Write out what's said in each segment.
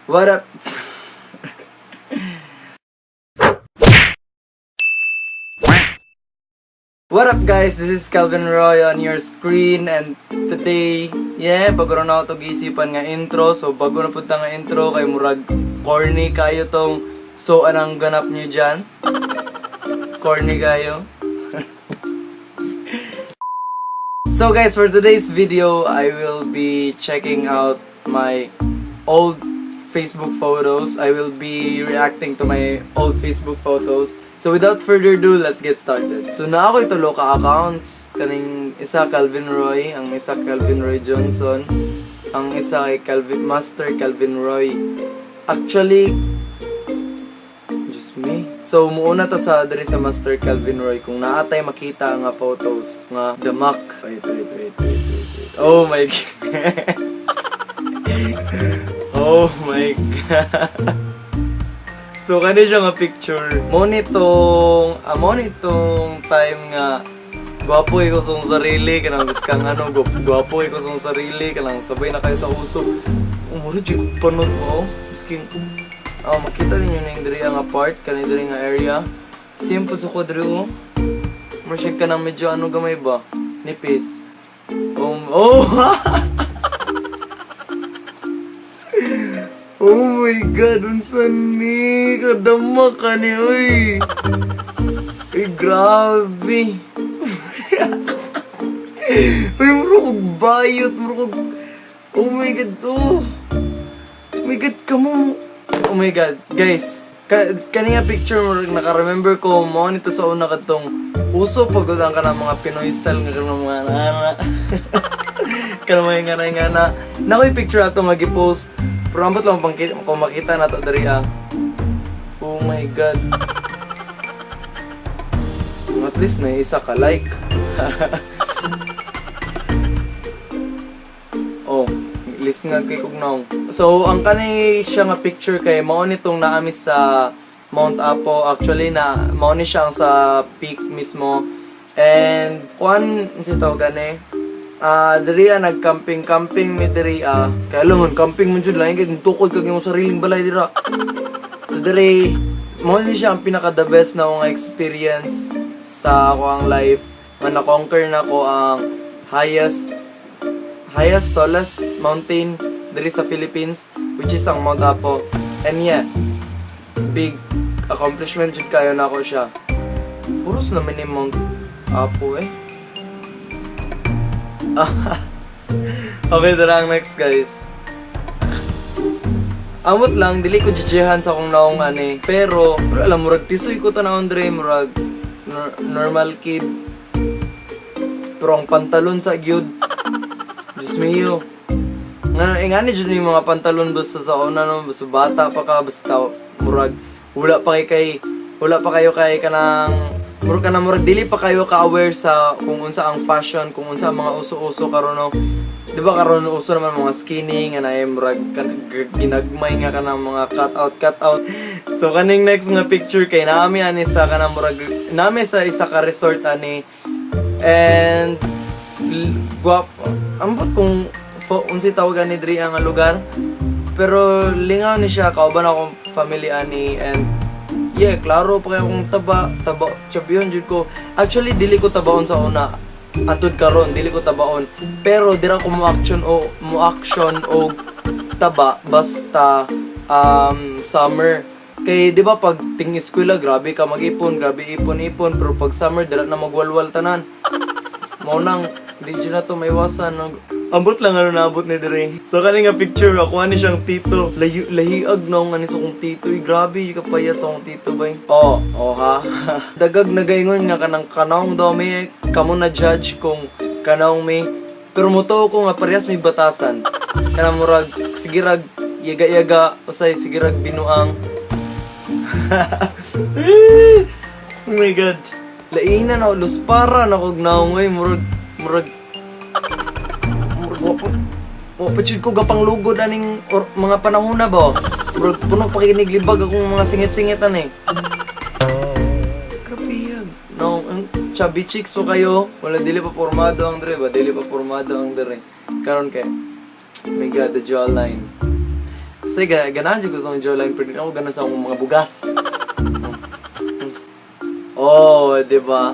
What up? What up, guys? This is Calvin Roy on your screen and today, yeah, bago na ako itong isipan nga intro. So bago na punta nga intro kay murag corny kayo tong, so anang ganap niyo dyan? Corny kayo. So guys, for today's video, I will be checking out my old Facebook photos. I will be reacting to my old Facebook photos. So without further ado, let's get started. So naa ko tulo ka accounts. Kaning isa Calvin Roy, ang isa Calvin Roy Johnson, ang isa kay Calvin Master Calvin Roy. Actually, just me. So muuna ta sa diri sa Master Calvin Roy kung naatay makita nga photos nga damak. Wait, wait, wait, wait, wait, wait. Oh my God. Oh my God. So kani siya nga picture. Mo nitong time nga gwapo ko sa akong sarili kanang gusto kang ano, gwapo ko sa akong sarili kanang sabay na kayo sa uso. Oh, mura jud ko panod mo. Bisking oh, makita ninyo na yung diri nga part, kani diri nga area. Simple sa ko diri oh. Mura siya kanang medyo ano gamay ba? Nipis. Oh! Oh my God, unsa ni? Kadama ka ni, uy. Uy, grabe. Uy, mura kog bayot, mura kog. Oh my God, oh. Oh my God, kamo. Oh my God, guys. Kani nga picture mo, naka-remember ko, mo nito sa una katong uso pagod ang kanang mga Pinoy style nga kanang mga nana. Kanang mga ngana ngana. Nakoy picture ato nga gi-post. Pero ambot lang pang kung makita na to diri ah. Oh my God. At least na isa ka like. Oh, list nga kay Kugnong. So, ang kani siya nga picture kay mao nitong naami sa Mount Apo. Actually na mao ni siya ang sa peak mismo. And kuan si tawag gani? Ah, diri ah, nagcamping-camping mi diri ah. Kaya alam mo, camping mo jud lang kay tukod kag imong sariling balay dira. So diri mao ni siya ang pinaka the best na akong experience sa ako ang life nga na-conquer na ko ang highest highest tallest mountain diri sa Philippines, which is ang Mount Apo. And yeah, big accomplishment jud kayo na ako siya. Puros naman ni Mount Apo eh. Okay, tara ang next, guys. Amot lang, dili ko jijihan sa akong naong ani. Pero alam, murag tisoy ko tanawon dre, murag normal kid. Pero ang pantalon sa gyud. Diyos mio. Nga, eh, nga ni jud yung mga pantalon basta sa una no, basta bata pa ka, basta murag wala pa kayo kay kanang murag ka na murag dili pa kayo ka-aware sa kung unsa ang fashion, kung unsa ang mga uso-uso karon no. Di ba karon uso naman mga skinny nga naay murag ginagmay nga kanang mga cut out cut out. So kaning next nga picture kay naami ani sa kanang murag nami sa isa ka resort ani and guwap ambot kung unsay tawag ani diri ang lugar, pero lingaw ni siya, kauban akong family ani and yeah, klaro pa kayo kung taba taba champion jud ko. Actually, dili ko tabaon sa una. Antud karon dili ko tabaon, pero dira ko mo action og taba basta summer. Kay di ba pag ting eskwela grabe ka mag-ipon, grabe ipon-ipon, pero pag summer dira na magwalwal tanan. Mao nang di jud na to maiwasan. Ambot lang ano naabot ni dire. So kani nga picture ako ani siyang tito. Layo lahiag na ani sa akong tito. Uy, grabe kapayat sa akong tito bay. Oh, ha. Dagag nagaingon nga kanang kanang daw mi, kamo na judge kung kanang mi. Pero motuo ko nga parehas may batasan. Kanang murag sigirag yaga-yaga usay sigirag binuang. Oh my God. Laina na luspara na kog naong oy, murag murag murag wa pa jud ko gapang lugod aning or, mga panahon na ba. Murag puno pa kiniglibag akong mga singit-singitan eh. Grabe. No, ang chubby cheeks mo kayo. Wala, dili pa formado ang dire ba? Dili pa formado ang dire. Karon kay, my God, the jawline. Kasi ganahan jud ko sa akong jawline, pero di ako ganahan sa akong mga bugas. Oh, di ba?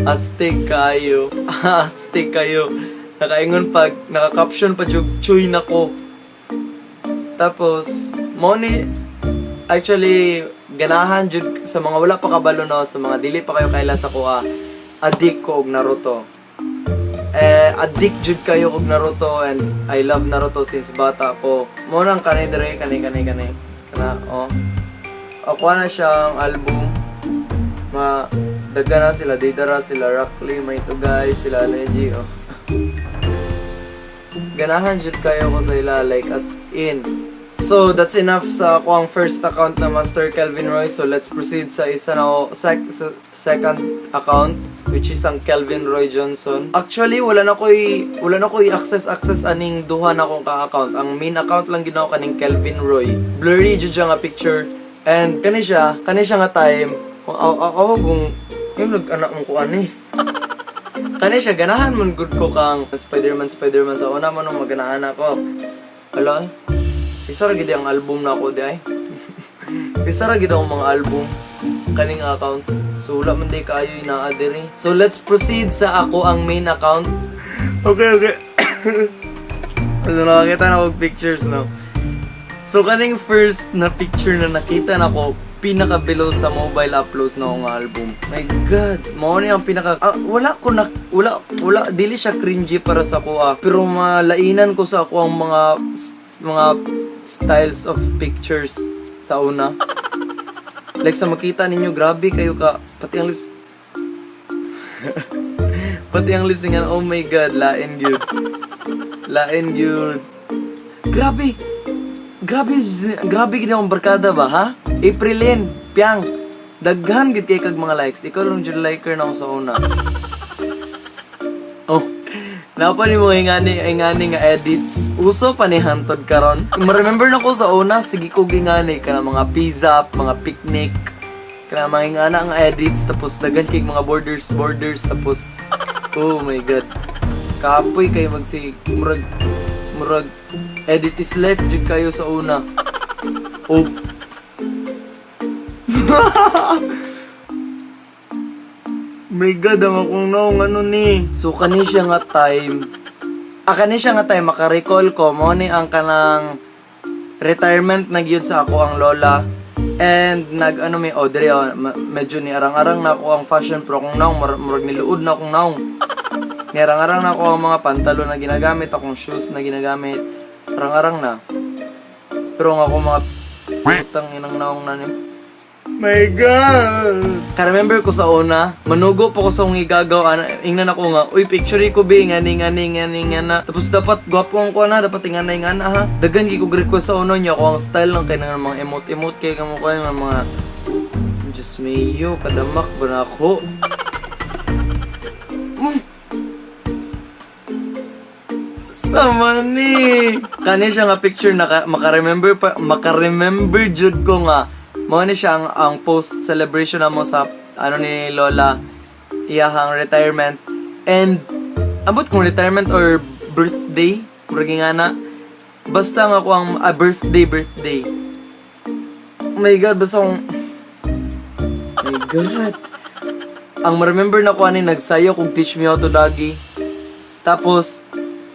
Astig kayo. Astig kayo. Nakaingon pag, naka-caption pa jud, "Chuy na ko." Tapos, mo ni, actually, ganahan jud sa mga wala pa kabalo, no, sa mga dili pa kayo kaila sa kuha, addict ko og Naruto. Eh, addict jud kayo og Naruto and I love Naruto since bata ko. Mo nang kani dire, kani kani kani. Kana, oh. Ako na siyang album. Ma daga na sila Deidara, sila Rock Lee, may Tugay, sila Neji, oh. Ganahan jud kayo ko sa ila, like as in. So, that's enough sa ako ang first account na Master Kelvin Roy. So, let's proceed sa isa na sa second account, which is ang Kelvin Roy Johnson. Actually, wala na ko'y access access aning duha na akong ka-account. Ang main account lang ginawa kaning Kelvin Roy. Blurry jud siya nga picture. And kani siya nga time, kung ako kung yung nag-anak mo ko ani. Kani siya, ganahan man gud ko kang Spider-Man, Spider-Man sa una man nung maganahan ako. Hala, isa ra gid ang album na ako di ay. Isa ra gid akong mga album kaning account. So wala man di kaayo naa diri. So let's proceed sa ako ang main account. Okay. So nakakita na og pictures, no. So kaning first na picture na nakita na ko, pinaka below sa mobile uploads na akong album. My God, mao ni ang pinaka wala ko na wala wala dili siya cringy para sa ko ah. Pero malainan ko sa ako ang mga styles of pictures sa una. Like sa makita ninyo, grabe kayo ka pati ang lips. Pati ang lips nga, oh my God, lain gyud. Lain gyud. Grabe. Grabe, grabe gid akong barkada ba, ha? Aprilin, Piang. Daghan gid kay kag mga likes. Ikaw lang jud liker na ako sa una. Oh. Napa ni mo ingani ingani nga edits. Uso pa ni hantod karon. Ma-remember na ko sa una, sige ko gingani kana mga pizza, mga picnic. Kana mga ingana ang edits, tapos daghan kay mga borders borders, tapos oh my God. Kapoy kay magsi murag murag edit is life jud kayo sa una. Oh. My God, ang akong naong ano ni. So, kani siya nga time. Ah, kani siya nga time, maka-recall ko, mo ni ang kanang retirement na gyud sa ako ang lola. And nag ano may oh, diri, oh, medyo ni arang-arang na ako ang fashion, pero akong naong murag niluod na akong naong. Niarang-arang na ako ang mga pantalon na ginagamit, akong shoes na ginagamit. Arang-arang na. Pero ang ako mga putang inang naong na ni. My God! Ka-remember ko sa una, manugo pa ko sa akong igagaw, ana, ingnan ako nga, "Uy, picture ko be, ngani, ngani, ngani, ngana." Tapos dapat, gwapo ang ko na, dapat ingana, ingana ha. Dagan ko request sa una niya, ako ang style lang kay nga mga emote-emote kay kamo ko nga mga, Diyos mio, kadamak ba na ako? Sama ni. Kani siya nga picture naka, maka-remember pa, maka-remember jud ko nga mao ni siya ang post celebration namo sa ano ni Lola, iyahang retirement, and ambot kung retirement or birthday, murag nga na basta nga ako ang birthday birthday. Oh my God, basta akong, my God, ang ma-remember na ko ani, nagsayo kog "Teach Me How to Dougie." Tapos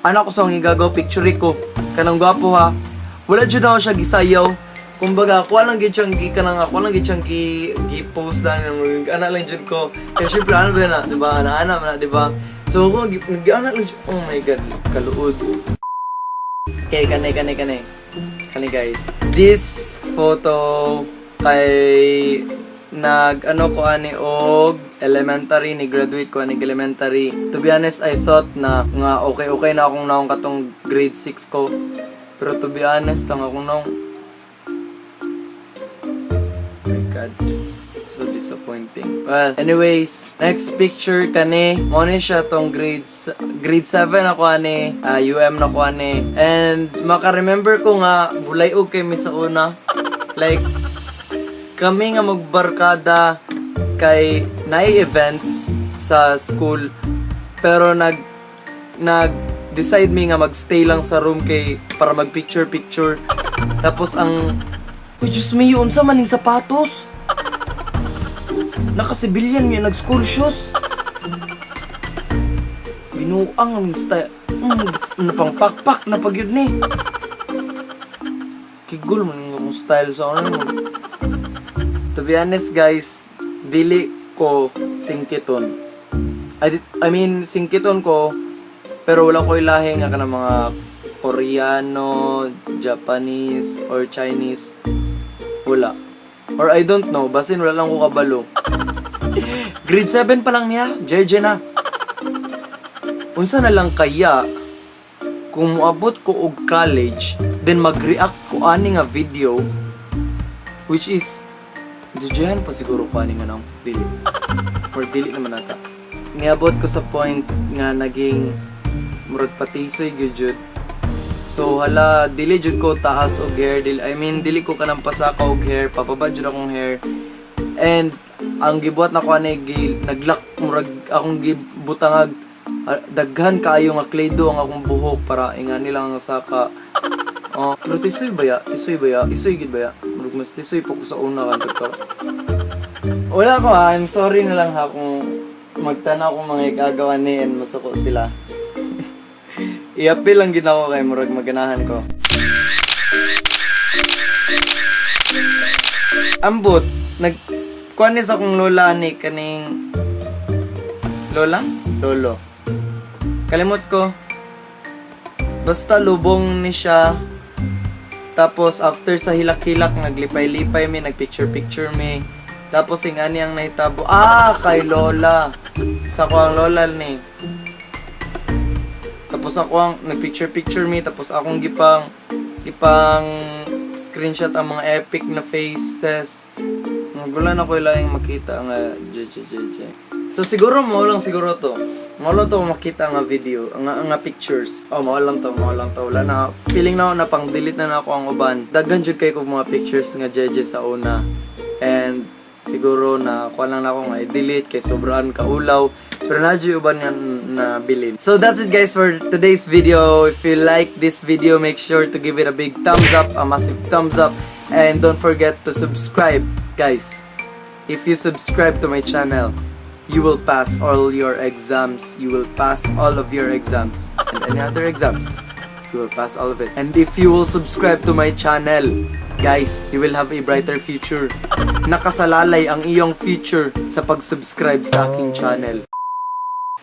anak ko sa akong igagaw, "Picture ko kanang gwapo ha." Wala jud ako siya gisayaw. Kumbaga, ako lang gid siyang gi kanang ako lang gid siyang gi post na ana lang jud ko. Kaya syempre ano ba na, di ba? Ana ana man na, di ba? So ako nag ana lang jud. Oh my God, kaluod. Okay, kani kani kani. Kani guys. This photo kay nag ano ko ani og elementary, ni graduate ko ani elementary. To be honest, I thought na nga okay okay na akong naong katong grade 6 ko. Pero to be honest, ang akong naong, oh my God. So disappointing. Well, anyways, next picture kani, mo ni siya tong grade 7 ako ani, UM na ko ani. And maka-remember ko nga bulay og kay mi sa una. Like kami nga magbarkada kay naay events sa school, pero nag nag decide mi nga magstay lang sa room kay para mag picture picture. Tapos ang, uy, Diyos mio, unsa maning sapatos? Nakasibilyan niya, nag-school shoes. Binuang ang style. Napangpakpak na pagyud ni. Kigul man yung akong style sa ano. To be honest, guys, dili ko singkiton. I mean, singkiton ko, pero wala ko ilahi nga kanang mga Koreano, Japanese, or Chinese. Wala. Or I don't know, basin wala lang ko kabalo. Grade 7 pa lang niya, JJ na. Unsa na lang kaya kung moabot ko og college, then mag-react ko ani nga video, which is JJhan pa siguro ko ani nga nang dili. Or dili naman ata. Niabot ko sa point nga naging murag patisoy gyud jud. So hala, dili jud ko taas og hair, dili, I mean, dili ko kanang pasaka og hair, pababa jud akong hair. And ang gibuhat nako ani gi, naglak murag akong gibutangag daghan kaayo nga Play-Doh ang akong buhok para ingani lang ang saka. Oh, pero tisoy ba ya? Tisoy ba ya? Tisoy gid ba ya? Murag mas tisoy pa ko sa una kanto ka. Wala ko ha, I'm sorry na lang ha kung magtanaw kong mga igagawa ni and masuko sila. I-appeal lang gid ako kay murag maganahan ko. Ambot, nag kuan ni sa akong lola ni kaning lola? Lolo. Kalimot ko. Basta lubong ni siya. Tapos after sa hilak-hilak, naglipay-lipay mi, nagpicture-picture mi. Tapos ingani ang nahitabo. Ah, kay lola. Sa ko ang lola ni. Tapos ako ang nagpicture-picture mi, tapos akong gipang screenshot ang mga epic na faces. Wala na ko ilaing makita nga J J J J. So siguro mo lang siguro to. Mao lang to makita nga video, nga pictures. Oh, mao lang to, mao lang to. Wala na feeling na ako na pang delete na nako ang uban. Daghan jud kay ko mga pictures nga JJ sa una. And siguro na kuha lang nako nga i-delete kay sobrang kaulaw. Pero na jud uban nga na bilin. So that's it, guys, for today's video. If you like this video, make sure to give it a big thumbs up, a massive thumbs up, and don't forget to subscribe, guys. If you subscribe to my channel, you will pass all your exams. You will pass all of your exams and any other exams. You will pass all of it. And if you will subscribe to my channel, guys, you will have a brighter future. Nakasalalay ang iyong future sa pag-subscribe sa aking channel.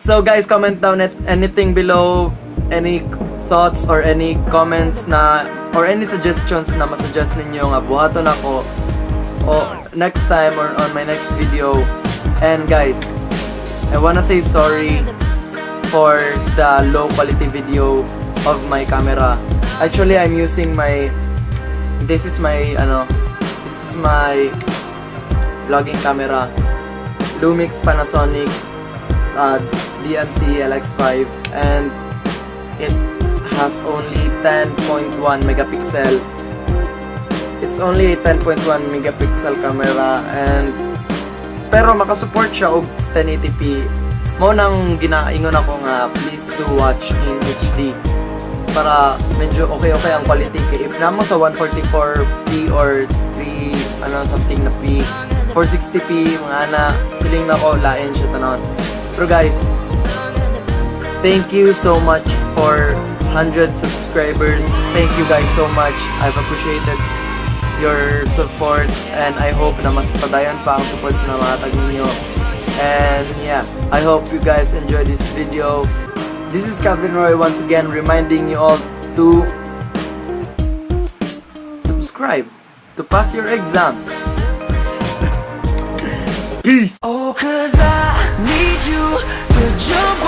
So guys, comment down at anything below, any thoughts or any comments na or any suggestions na masuggest ninyo nga buhaton ako o next time or on my next video. And guys, I wanna say sorry for the low quality video of my camera. Actually, I'm using my this is my ano, this is my vlogging camera. Lumix Panasonic DMC LX5, and it has only 10.1 megapixel. It's only a 10.1 megapixel camera and pero makasupport siya og 1080p. Mao nang ginaingon ako nga please do watch in HD para medyo okay-okay ang quality kay if namo sa 144p or 3 ano something na p, 460p mga ana, feeling na ko lain siya tanon. Pero guys, thank you so much for 100 subscribers. Thank you guys so much. I've appreciated your supports and I hope na mas padayon pa ang supports na mahatag ninyo. And yeah, I hope you guys enjoyed this video. This is Calvin Roy once again reminding you all to subscribe to pass your exams. Peace! Oh, 'cause I need you to jump